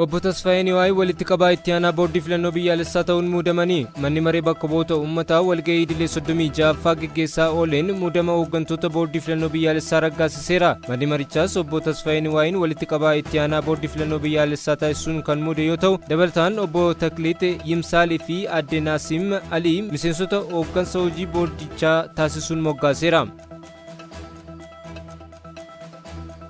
Obbo Tasfaayee Niwaayii walitti qabaa itti aanaa boordii filannoo biyyaalessaa ta'uun muudamanii. Manni maree bakka bu'oota uummataa walga'ii idilee 36ffaa geggeessaa ooleen muudama hooggantoota boordii filannoo biyyaalessaa raggaasiseera. Manni marichaas obbo Tasfaayee Niwaayiin walitti qabaa itti aanaa boordii filannoo biyyaalessaa taasisuun kan muude yoo ta'u, dabalataan obbo Takliit Yimsaalii fi aadde Naasim Alii miseensota hooggansa hojii boordichaa taasisuun moggaaseera.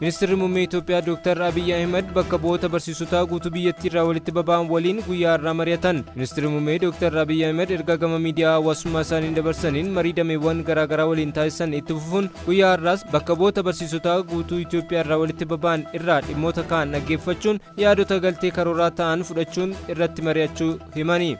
Ministeerri Muummee Itoophiyaa Dr. Abiyyi Ahimad bakka bu'oota barsiisotaa guutuu biyyattii irraa walitti baba'an waliin guyyaa har'aa mari'atan. Ministeerri Muummee Dr. Abiyyi Ahimad ergaa gama miidiyaa hawaasummaa isaaniin dabarsaniin marii dameewwan garaagaraa waliin taasisan itti fufuun guyyaa har'aas bakka bu'oota barsiisotaa guutuu Itoophiyaa irraa walitti baba'an irraa dhimmoota ka'an dhaggeeffachuun yaadota galtee karooraa ta'an fudhachuun irratti mari'achuu himani.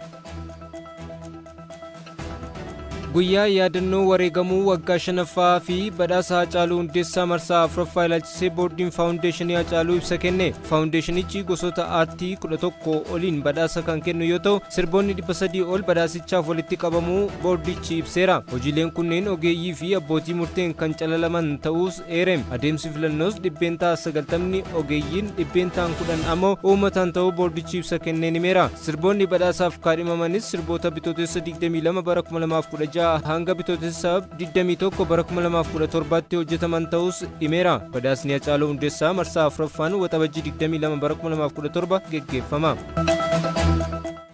Guyyaa yaadannoo wareegamuu waggaa 5ffaa fi badhaasa Haacaaluu Hundeessaa marsaa 4ffaa ilaalchisee boordiin faawundeeshinii Haacaaluu ibsa kenne. Faawundeeshinichi gosoota aartii 11 oliin badhaasa kan kennu yoo ta'u, sirboonni 300 ol badhaasichaaf walitti qabamuu boordichi ibseera. Hojiileen kunneen ogeeyyii fi abbootii murteen kan calalaman ta'uus eere. Adeemsi filannoos 90% ogeeyyiin, 10% ammoo uummataan ta'uu boordichi ibsa kenneen himeera. Sirboonni badhaasaaf kaadhimamanis sirboota bitootessa 22 bara 2016 hanga bitootessa 21 bara 2017tti hojjetaman ta'us himeera. Badhaasni Haacaaluu Hundeessaa marsaa 4ffaan waxabajjii 22 bara 2017 geggeeffama.